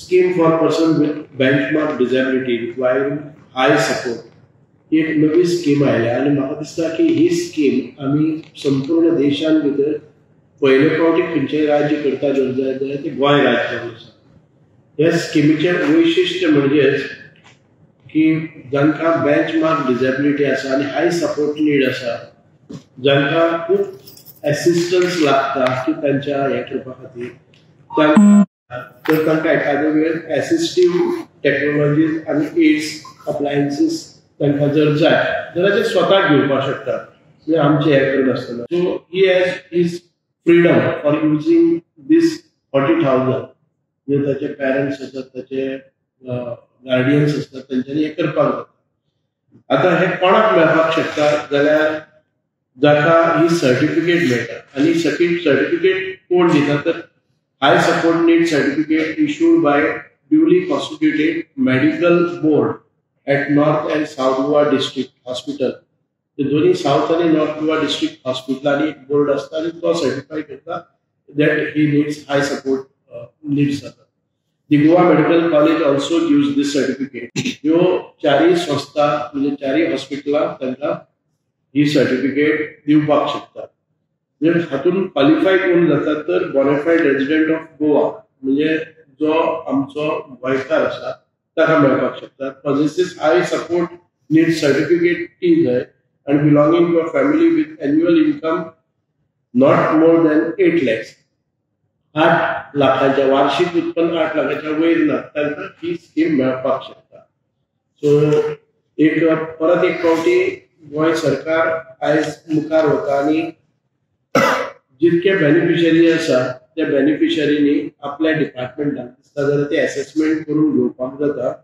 Scheme for person with benchmark disability requiring high support ही एक नवी scheme आयल्या आनी म्हाका दिसता की ही स्कीम आमी संपूर्ण देशान भितर पयले फावटी खंयचेय राज्य करता जर जायत जाल्यार तें गोंय राज्य जावन आसा. ह्या स्किमीचें वैशिश्ट्य म्हणजेच की जांकां बेंचमार्क डिजेबिलिटी आसा आनी हाय सपोर्ट नीड आसा, जांकां खूब एसिस्टन्स लागता की तांच्या हें करपा खातीर, तर तांकां एखादे वेळ एसिस्टीव टॅक्नोलॉजीज आनी एड्स, अप्लायन्सीस तांकां जर जाय जाल्यार ते स्वताक घेवपाक शकता, म्हणजे आमचें हें करनासतना. So he has his freedom for using this 40,000. म्हणजे ताचे पेरंट्स आसात, ताचे गार्डियन्स आसतात, तेंच्यांनी हें करपाक जाता. आतां हें कोणाक मेळपाक शकता जाल्यार जाका ही सर्टिफिकेट मेळटा. आनी सर्टिफिकेट कोण दिता तर high support need certificate issued by duly constituted medical board at North and South Goa District Hospital. दोन्ही सावथ आनी नॉर्थ गोवा डिस्ट्रिक्ट हॉस्पिटलांनी एक बोर्ड आसता आनी तो सर्टिफाय करता that he needs high support needs जाता. The Goa Medical College also gives this certificate. ह्यो चारय संस्था, म्हणजे चारय हॉस्पिटलां तांकां ही सर्टिफिकेट दिवपाक शकता. म्हणजे हातून क्वॉलिफाय कोण जाता तर बोनाफायड रेजिडंट ऑफ गोवा, म्हणजे जो आमचो गोंयकार आसा ताका मेळपाक शकता. Possesses high support need certificate ती जाय आनी belonging to a family with annual income not more than 8 lakhs. 8 लाखाच्या वार्षिक उत्पन्न 8 लाखाच्या वयर ना तांकां ही स्कीम मेळपाक शकता. सो एक परत एक फावटी गोंय सरकार आयज मुखार वता आनी जितके बेनिफिशरी आसा त्या बेनिफिशरीनी आपल्या डिपार्टमेंटान दिसता जाल्यार ते एसेसमेंट करून घेवपाक जाता.